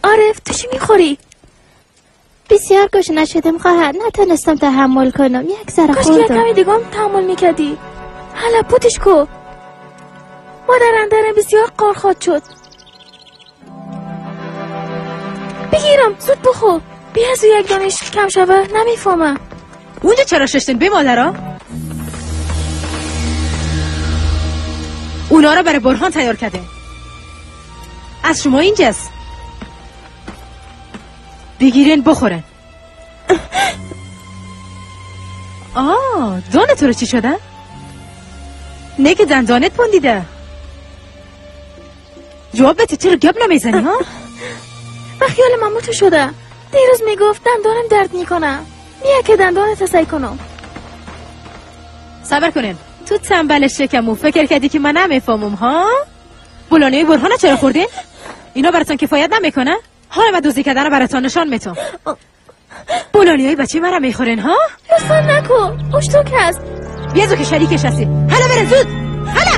عارف تو چی میخوری؟ بسیار گشنه شدم خواهر، نتونستم تحمل کنم، یک ذره خوردم. کاش کمی دیگه هم تحمل میکردی. حالا پوتش کو. مادر اندرم بسیار قار خواد شد. بگیرم زود بخور. بی از یک دانش کم شوه نمیفهمم. اونجا چرا ششتین بی مادرا؟ اونا را برای برهان تیار کرده. از شما اینجاست. بگیرین بخورن. آه دانه تو رو چی شده؟ نه که دندانت پندیده. جواب بده، چرا گپ نمیزنی ها؟ به خیال ماما تو شده. دیروز میگفت دندانم درد میکنه. میگه که دندانت سعی کنم. صبر کنین. تو تنبل شکمو فکر کردی که من نمیفهمم ها؟ بولانه برهانه چرا خوردین؟ اینا براتون کفایت نمیکنه؟ حالا من دوزی کردن براتون نشان میتم. بولانی های بچه مرا میخورین ها؟ لطفا نکن، اشتوک هست. بیا زو که شریکش هستی. حالا بره زود. حالا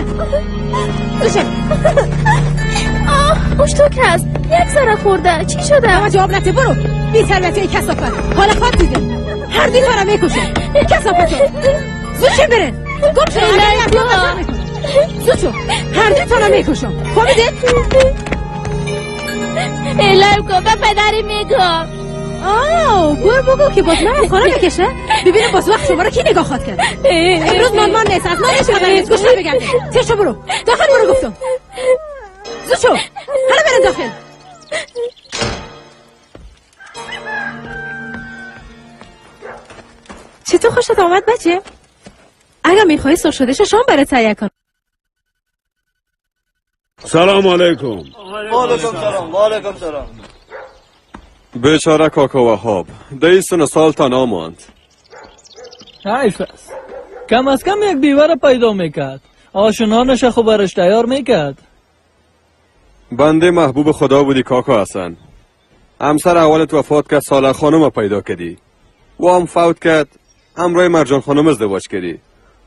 زود. آه اشتوک هست، یک ذره خورده. چی شده؟ اما جواب نده، برو. بی تربیتی ای کثافت. حالا خواب دیده هر دوی تو را میکشه. این کثافت زود چه برن؟ گم شو. زود شو، هر دوی تو را میکشم. فهمیدی؟ الهی کن، به پدری میگم. آه گور بگو که باز من از خانه بکشه. ببینم باز وقت شما را کی نگاه خواد کرد. امروز مان نیست، از من هیچ خبر نیست. گوش نمیگم. تشو برو داخل، برو گفتم. زود شو، حالا برن داخل. چطور خوشت آمد بچه؟ اگر میخوایی سرخ شده شام برات تهیه کن. سلام علیکم. وعلیکم سلام. وعلیکم سلام. بیچاره کاکا وهاب 2 سال تنها ماند. حیف است. کم از کم یک بیوه را پیدا میکرد. آشنانش خو برش تیار میکرد. بنده محبوب خدا بودی کاکا حسن. همسر اولت وفات کرد، ساله خانم پیدا کردی. و هم فوت کرد، همراه مرجان خانم ازدواج کردی.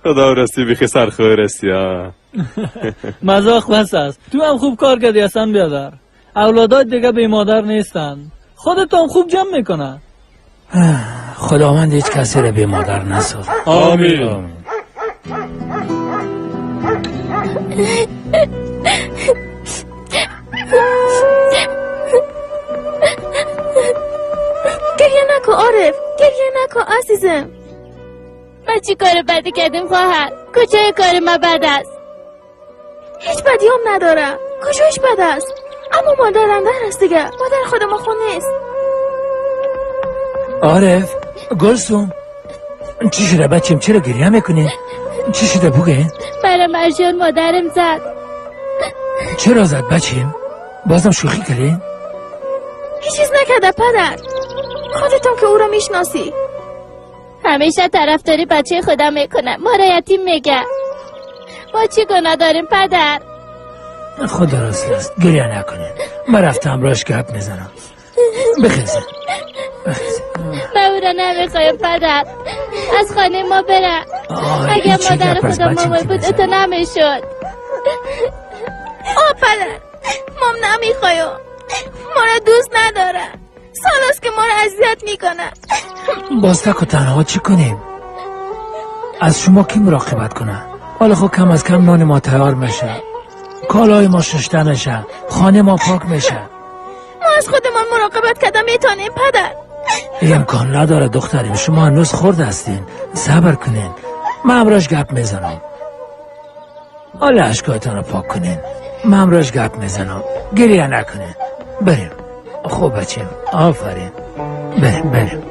خدا رسی بیخی سرخوی رسی ها. مزاق بس است. تو هم خوب کار کردی حسن بیادر. اولادات دیگه بی مادر نیستن. خودت هم خوب جمع میکنه. خداوند هیچ کسی را بی مادر نسازد. آمین. گریه نکن عارف، گریه نکن عزیزم. ما چی کار بدی کردیم خواهر؟ کجای کار ما بد است؟ هیچ بدی هم نداره. کجایش بد است؟ اما مادرم در است دیگه. مادر خود ما خون نیست. عارف، گلسوم، چی شده بچیم؟ چرا گریه میکنی؟ چی شده بگه؟ برای مرجان مادرم زد. چرا زد بچیم؟ بازم شوخی کردی؟ هیچ چیز نکرده پدر. خودتون که او را میشناسی. همیشه طرفداری بچه خودم میکنه. ما را یتیم میگه. ما چی گناه داریم پدر؟ خدا راضی است، گریه نکنین. من رفتم راش گپ میزنم. بخیزن بخیزن. من او را نمیخوایم پدر. از خانه ما بره. اگه مادر خدا ما بود اتو نمیشد. آه پدر، مام نمیخوایم. ما را دوست نداره. سال است که ما را اذیت میکنه. باز تک و تنها چی کنیم؟ از شما کی مراقبت کنه؟ حالا خب کم از کم نان ما تیار میشه، کالای ما ششته میشه، خانه ما پاک میشه. ما از خودمان مراقبت کردن میتونیم پدر. امکان نداره دختریم، شما هنوز خرد هستین، صبر کنین. من امراش گپ میزنم. حالا اشکایتان رو پاک کنین. من امراش گپ میزنم، گریه نکنین. بریم. خوب بچیم، آفرین. بریم بریم.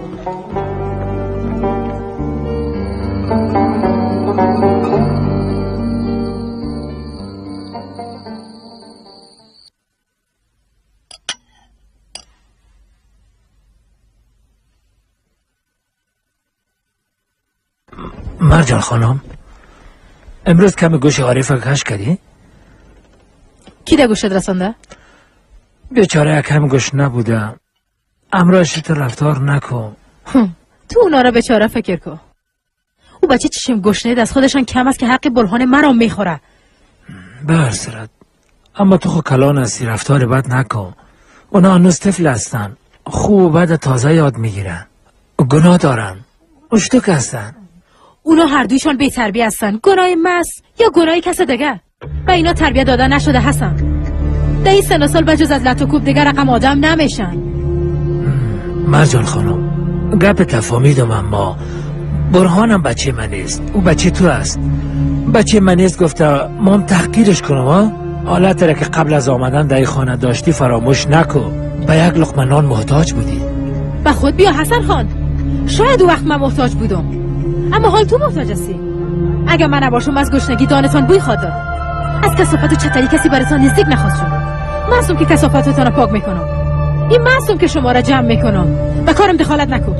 مرجان خانم، امروز کمی گوش عارف کش کردی؟ کی ده گوشت رسانده؟ بیچاره کم گوش نبوده. امراش تو رفتار نکن. تو اونا را بیچاره فکر کن. او بچه چشم گشنه از خودشان کم است که حق برهان مرا میخوره. به هر صورت اما تو خو کلان هستی، رفتار بد نکن. اونا هنوز طفل هستن، خوب و بد تازه یاد میگیرن، گناه دارن، اشتک هستن. اونا هر دویشان بی تربیه هستن. گناه مس یا گناه کس دیگه؟ به اینا تربیه داده نشده حسن. در این سن و سال بجز از لط و کوب دیگه رقم آدم نمیشن. مرجان خانم گپ تفامیدم، اما برهانم بچه من نیست، او بچه تو است. بچه من نیست گفته مام تحقیرش کنم ها؟ حالت را که قبل از آمدن در خانه داشتی فراموش نکن. به یک لقمه نان محتاج بودی. به خود بیا حسن خان، شاید او وقت من محتاج بودم، اما حال تو محتاج هستی. اگر من نباشم از گشنگی دانتان بوی خواد داد. از کثافت و چتری کسی براتان نزدیک نخواست شد. معصوم که کثافتتان را پاک میکنم، این معصوم که شما را جمع میکنم. به کارم دخالت نکن.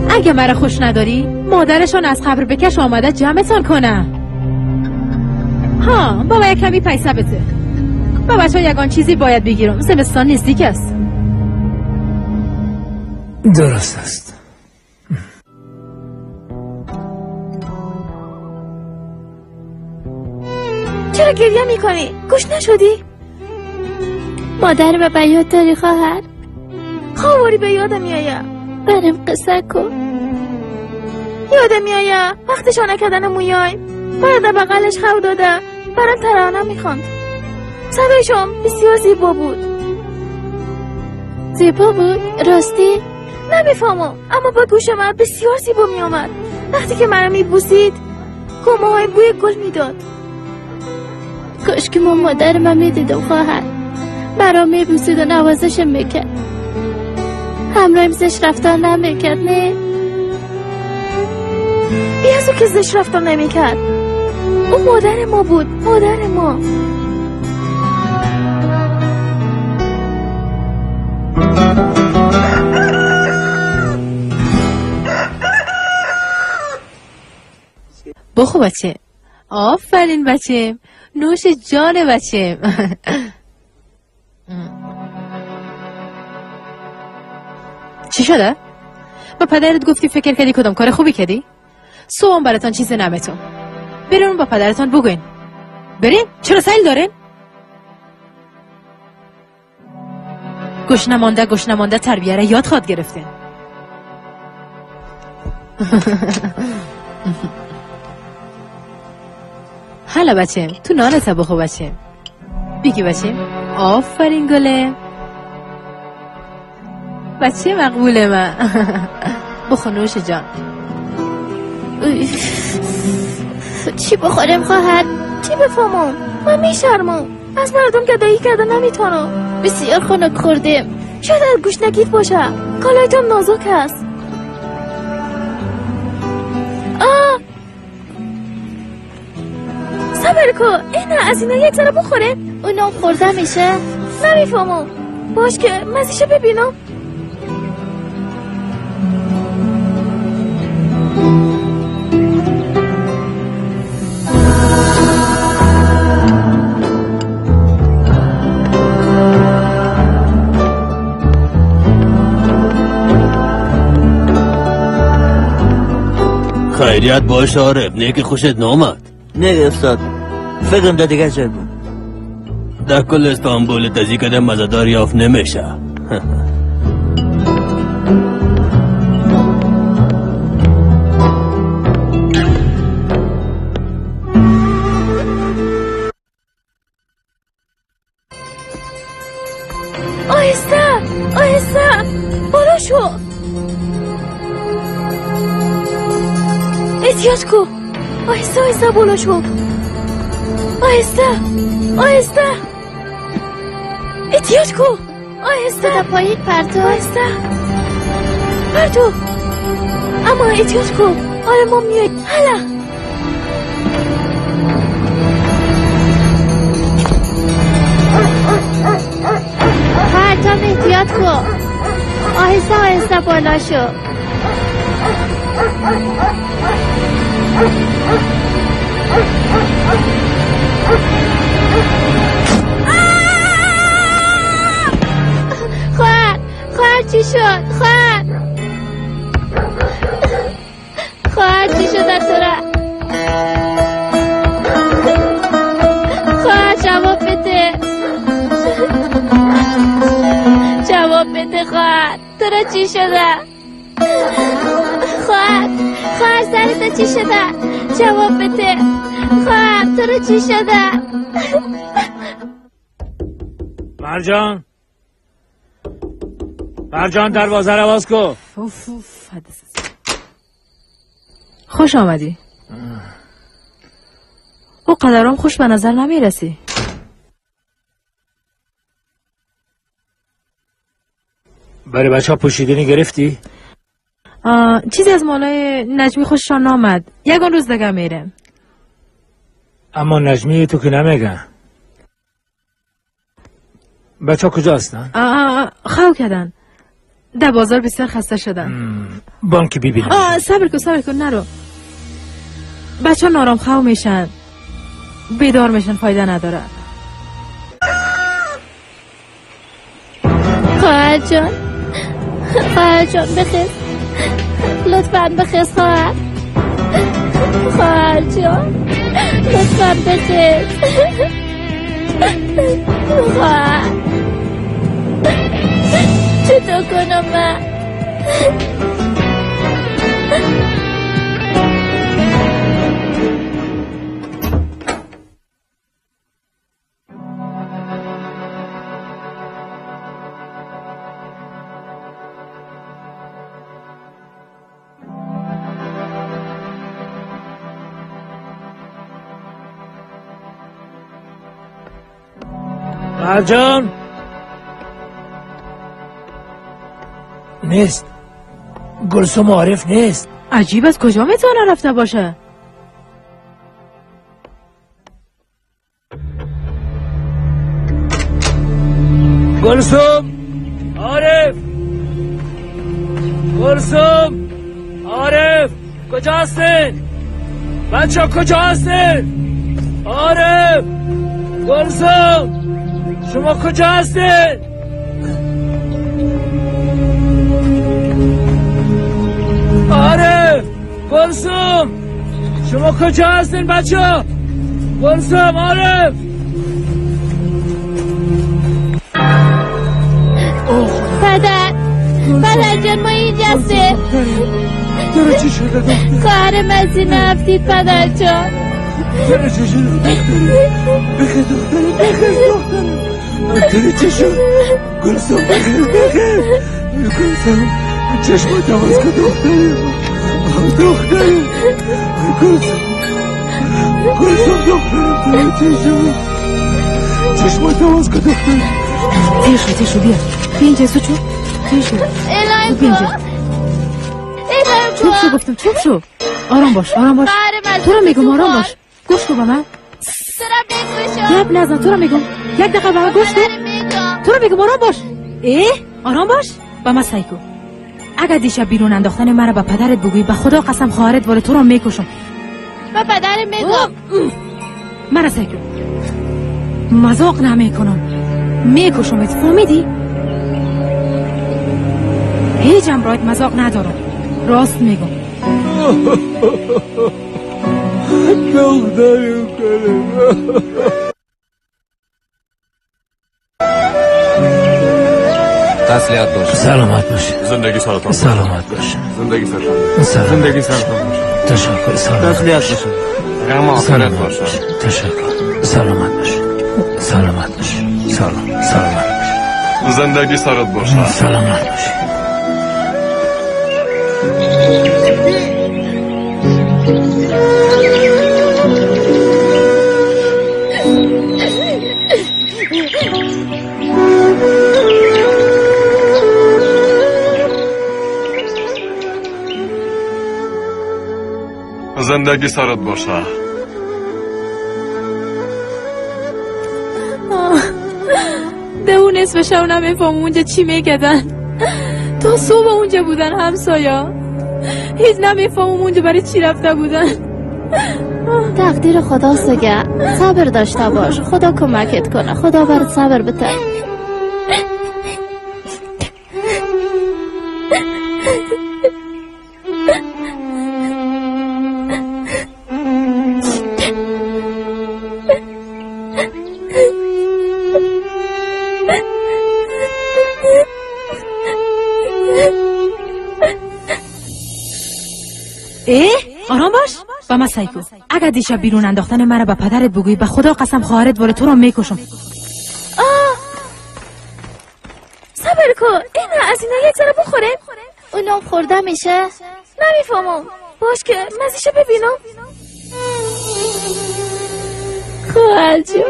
اگه مرا خوش نداری مادرشان از قبر بکش آمده جمعتان کنه. ها بابا یک کمی پیسه بده. با بچه ها یگان چیزی باید بگیرم، زمستان نزدیک است. درست است. چرا گریه میکنی؟ گوش نشدی؟ مادر به یاد داری خواهر؟ خواهری به یادم میآید. برم قصه کن. یادم میآید وقت شانه کردن مویای مرا در بغلش خو داده برام ترانه میخواند. صدایشم بسیار زیبا بود. زیبا بود؟ راستی؟ نمیفهمم، اما با گوش من بسیار زیبا میآمد. وقتی که مرا میبوسید گمه های بوی گل میداد. کاش که ما مادر من میدیدم خواهر. مرا میبوسید و نوازشم میکرد. همراهیم زشت رفتار نمیکرد. نه بی از او که زشت رفتار نمیکرد. او مادر ما بود، مادر ما. بخو بچه. آفرین بچه، نوش جان بچه. چی شده؟ با پدرت گفتی فکر کردی کدام کار خوبی کردی؟ صبح براتان چیز نمیتون. برین با پدرتان بگوین. برین؟ چرا سیل دارین؟ گوش نمانده گوش نمانده تربیه را یاد خواد گرفتین. حالا بچه تو نانت بخو بچه. بیگی بچه. آفرین گله بچه مقبول من. بخو نوش جان. چی بخورم خواهر؟ چی بفهمم؟ من میشرمم از مردم گدایی کرده نمیتونم. بسیار خنک خوردیم. شاید از گوشنگیت باشه. کالایتم نازک است. آه صبر کن، اینه از اینا یک ذره بخوریم. اونم خورده میشه؟ نمیفهمم. باش که مزیشو ببینم. خیریت باش عارف، نه که خوشت نامد. نه استاد، فکرم در دیگه جای بود. در کل استانبول تزی کده مزدار یافت نمیشه. آهسته آهسته بالا شو. احتیاط کن. آهسته آهسته بالا شو. آهسته آهسته احتیاط کن. آهسته تا پایین پرتو. آهسته پرتو، اما احتیاط کن. آره ما میای. حالا پرتو احتیاط کن. آهسته آهسته بالا شو. خواهر خواهر چی شد؟ خواهر خواهر چی شد؟ تو را خواهر تو را چی شده؟ خواهر، خواهر سرت چی شده؟ جواب بده. خواهر تو را چی شده؟ مرجان، مرجان دروازه رو باز کن. خوش آمدی. او قدرام خوش به نظر نمیرسی. برای بچه ها پوشیدنی گرفتی؟ چیزی از مالای نجمی خوششان نامد. یگان روز دیگه میرم. اما نجمی تو که نمیگه. بچه ها کجا هستن؟ خو کردن. در بازار بسیار خسته شدن. بانکی ببینم. صبر کن، صبر کن، نرو. بچه ها نارام خو میشن، بیدار میشن، فایده نداره. خواهر جان، خواهر جان بخیز، لطفا بخیز خواهر. خواهر جان لطفا بخیز. خواهر چطور کنم من؟ مرجان نیست. گلسوم عارف نیست. عجیب از کجا میتونه رفته باشه؟ گلسوم عارف، گلسوم عارف کجا هستین؟ بچه ها کجا هستین؟ عارف، گلسوم شما کجا هستین؟ عارف، گلسوم شما کجا هستین بچه ها؟ گلسوم، عارف. پدر، پدر جان ما اینجا هستیم. داره چی شده دختر؟ خواهر مزینه افتید پدر جان. داره چی شده دختره؟ بخیر دختره، بخیر دختره. داره چی شد؟ گلسوم بخیر، بخیر. گلسوم چشمات باز کن دختره. دختره گلسوم، گلسوم دختره داره چی شد؟ چشمات باز کن دختره. تیر شو، تیر شو، بیا بیا اینجا. زود شو، تیر شو. الهی کن، الهی کن. چوب شو گفتم، چوب شو. آرام باش، آرام باش. تو رو میگم آرام باش. گوش کن به من. گپ نزن، تو رو میگم. یک دقیقه به من گوش کن. تو رو میگم آرام باش. ای آرام باش. به من سعی کن. اگر دیشب بیرون انداختن مرا به پدرت بگویی، به خدا قسم خواهرت ولی تو رو میکشم. به پدرم میگم. مرا سعی کن. مذاق نمیکنم، میکشمت، فهمیدی؟ هیچ هم برایت مذاق ندارم، راست میگم. دخترم کنم. تسلیت باشه. سلامت باشه. زندگی سرطان. سلامت باشه. زندگی سرطان. زندگی سرطان باشه. تشکر. سلامت. تسلیت باشه. غم آخرت باشه. تشکر. سلامت باشه. سلامت باشه. سلام. سلامت باشه. زندگی سرت باشه. سلامت باشه. زندگی سرت باشه. ده اون نصف شب نمیفهمم اونجا چی میکردن. تا صبح اونجا بودن همسایا. هیچ نمیفهمم اونجا برای چی رفته بودن. تقدیر خداست دیگه. صبر داشته باش، خدا کمکت کنه. خدا برات صبر بده. آرام باش. با من سعی کن. اگر دیشب بیرون انداختن مرا به پدرت بگویی، به خدا قسم خواهرت واره تو را میکشم. صبر کن، اینا از اینا یک ذره بخوریم. اونم خورده میشه؟ نمیفهمم. باش که مزیشو ببینم. خواهر جون،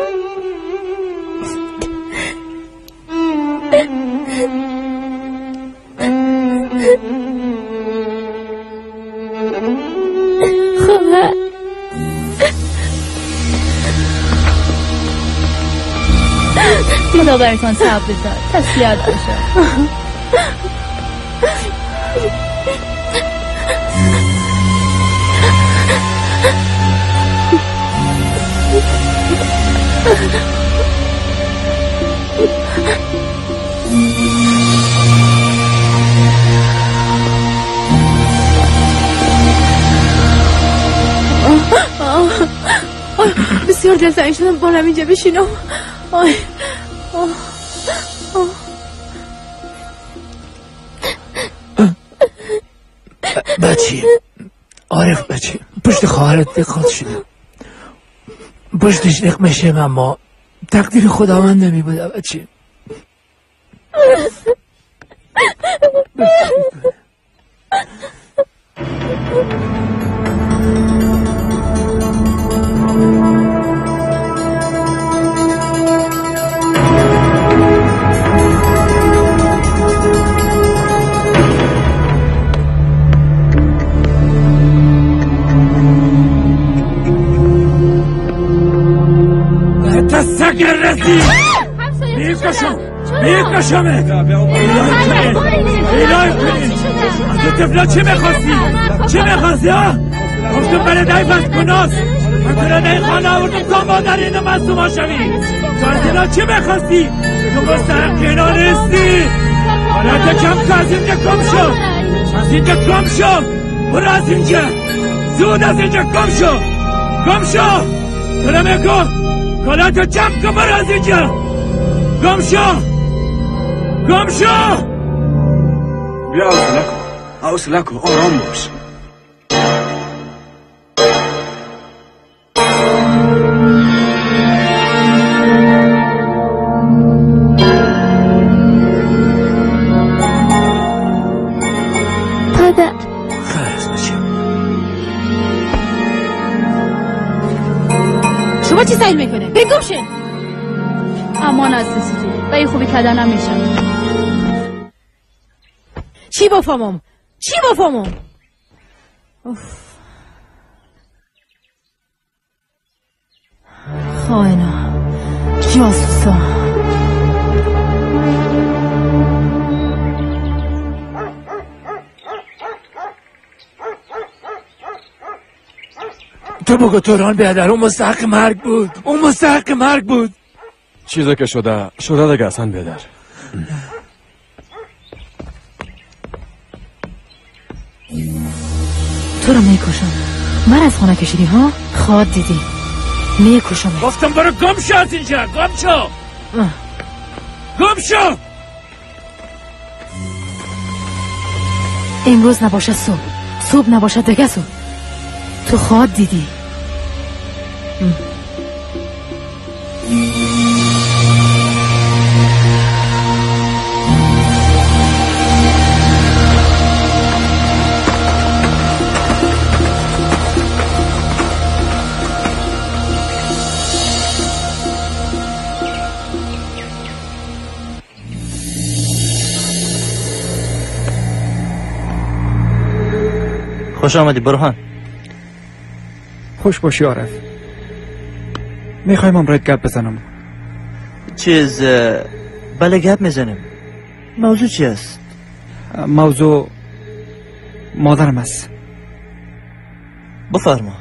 خواهر، خدا براتان صبر بداد. تسلیت باشه. بسیار دلتنگ شدم. بارم اینجا بشینم. آی بچی، عارف بچی، پشت خواهرت دقت شده، پشتش نق میشیم، اما تقدیر خداوند نمی بوده بچی. سگ رسی میکشم، میکشمت. الهی کنی. از تو طفلا چی میخواستی؟ چی میخواستی ها؟ گفتم برای دای بس کناست. من تو را در خانه آوردم تا مادر اینو مصدوم شوی. تو از اینا چی میخواستی؟ تو مستحق اینا نیستی. حالا تو کم تو از اینجا گم شو. از اینجا گم شو. برو از اینجا. زود از اینجا گم شو. گم شو. تو را میگم کلاتو جمع کن، برو از اینجا. گم شو، گم شو. بیا حوصله کن، حوصله کن، آرام باش. پدر، خیر است بچه. شما چی سعی میکنه؟ بگم شه. امان از دست تو و این خوبی کردن نمیشه. چی بفهمم؟ چی بفهمم؟ اوف. خائنا، جاسوسا. تو بگو توران بیادر، اون مستحق مرگ بود، اون مستحق مرگ بود. چیزی که شده شده دیگه حسن بیادر. تو رو میکشم. من از خانه کشیدی ها؟ خواب دیدی. میکشم. گفتم برو گم شو از اینجا، گم شو، گم شو. امروز نباشه صبح، صبح نباشه دیگه صبح. تو خواب دیدی. خوش آمدی برهان. خوش باشی عارف. میخوایم امرایت گپ بزنم. چیز بله گپ میزنیم. موضوع چی است؟ موضوع مادرم است. بفرما.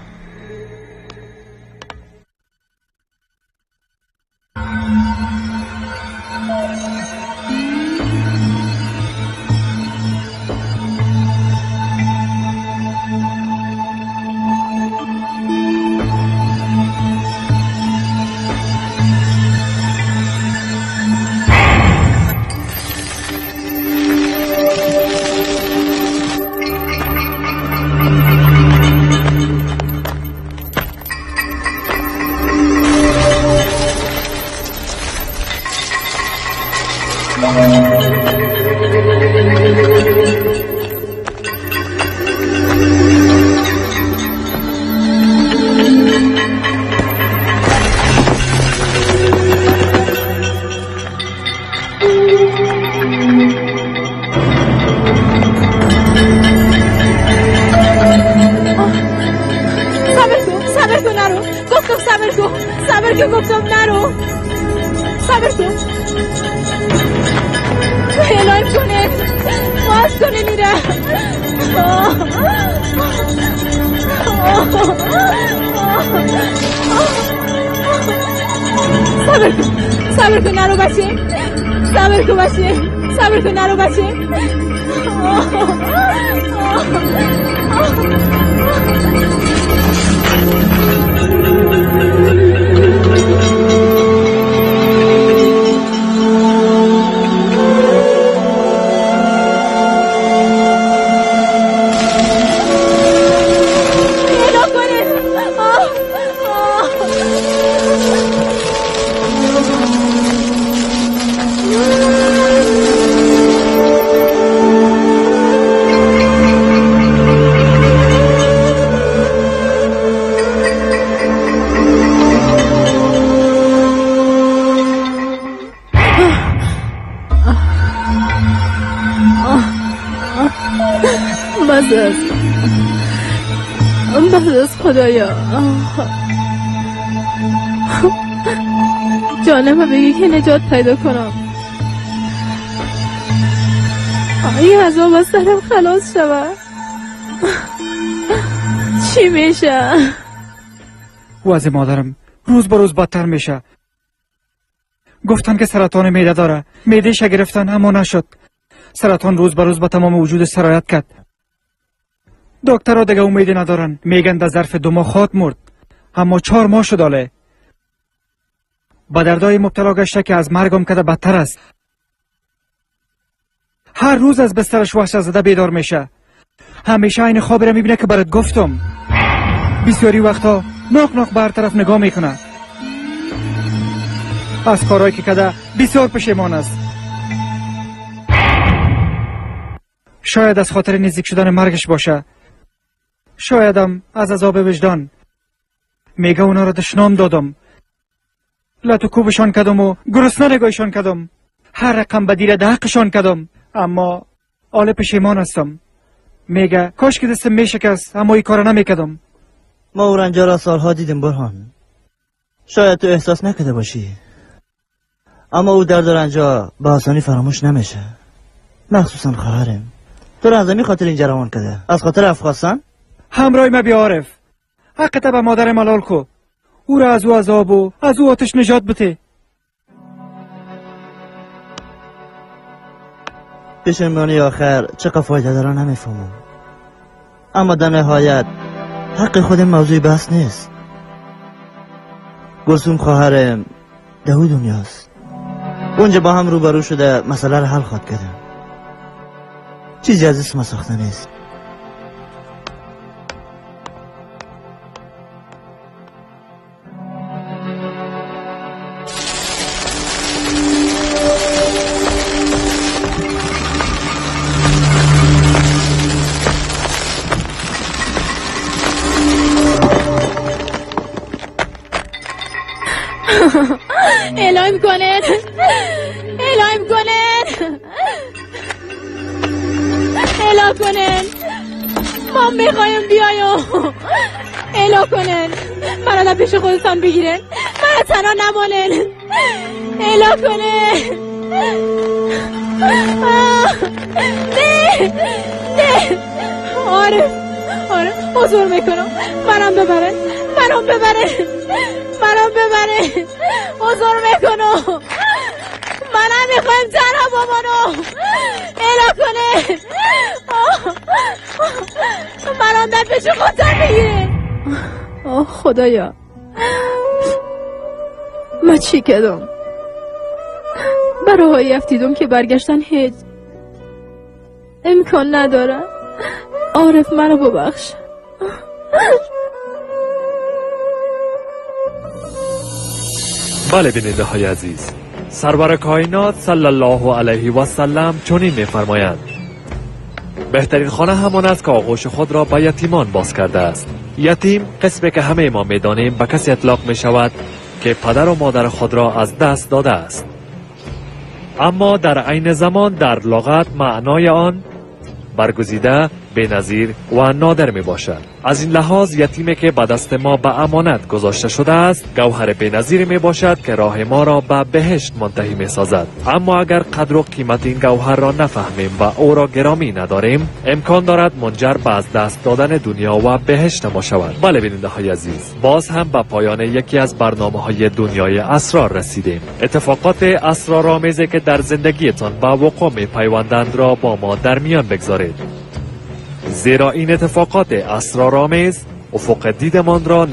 خدایا جانم بگی که نجات پیدا کنم، این عذاب از سرم خلاص شود. چی میشه؟ وضع مادرم روز به روز بدتر میشه. گفتن که سرطان معده داره، معده‌اش گرفتن اما نشد. سرطان روز به روز به تمام وجود سرایت کرد. دکترها دیگه امیدی ندارن، میگن در ظرف 2 ماه خواهد مرد، اما 4 ماه شد حاله. به دردای مبتلا گشته که از مرگم کده بدتر است. هر روز از بسترش وحشت زده بیدار میشه. همیشه این خواب را میبینه که برات گفتم. بسیاری وقتا ناق ناق به هر طرف نگاه میکنه. از کارهایی که کده بسیار پشیمان است. شاید از خاطر نزدیک شدن مرگش باشه، شایدم از عذاب وجدان. میگه اونا را دشنام دادم، لطو کوبشان کدم و گرسنه نگاهشان کدم، هر رقم بدی را در حقشان کدم، اما حال پشیمان هستم. میگه کاش که دستم میشکست، اما این کارا نمیکدم. ما او رنجا را سالها دیدیم برهان، شاید تو احساس نکرده باشی، اما او درد و رنجا به آسانی فراموش نمیشه. مخصوصا خواهرم. تو را از همین خاطر اینجا روان کرده، از خاطر افخواستن؟ همراه ما بیا عارف، حقت به مادر ملال کو، او را از او عذاب و از او آتش نجات بده. پشیمانی آخر چقدر فایده داره نمیفهمم، اما در نهایت حق خود موضوع بحث نیست. گلسوم خواهرم در او دنیاست، اونجا با هم روبرو شده مسئله را حل خواهد کرده. چیزی از اسم ساخته نیست. اعلام کنن، اعلام کنن، اعلام کنن، ما میخوایم بیایم. اعلام کنن مرا در پیش خودتان بگیرن، مرا تنها نمانن. اعلام کنن. نه نه، آره آره، حضور میکنم، منم ببرن، منم ببرن، منم ببرن، حضور میکنم، منم میخوایم تنها بابانو. اعلام کنه منم در پیش خودتان بگیره. آه خدایا، من چی کردم؟ برای افتیدم که برگشتن هیچ امکان نداره. عارف منو ببخش. بله بیننده های عزیز، سرور کائنات صلی الله علیه و سلم چنین می‌فرمایند: بهترین خانه همان است که آغوش خود را به یتیمان باز کرده است. یتیم قسمی که همه ما می‌دانیم به کسی اطلاق می‌شود که پدر و مادر خود را از دست داده است. اما در عین زمان در لغت معنای آن برگزیده، بی‌نظیر و نادر می باشد. از این لحاظ یتیمی که به دست ما به امانت گذاشته شده است گوهر بی‌نظیر می باشد که راه ما را به بهشت منتهی می سازد. اما اگر قدر و قیمت این گوهر را نفهمیم و او را گرامی نداریم، امکان دارد منجر به از دست دادن دنیا و بهشت ما شود. بله بیننده های عزیز، باز هم به پایان یکی از برنامه های دنیای اسرار رسیدیم. اتفاقات اسرارآمیزی که در زندگیتان به وقوع می پیوندند را با ما در میان بگذارید، زیرا این اتفاقات اسرارآمیز افق دیدمان را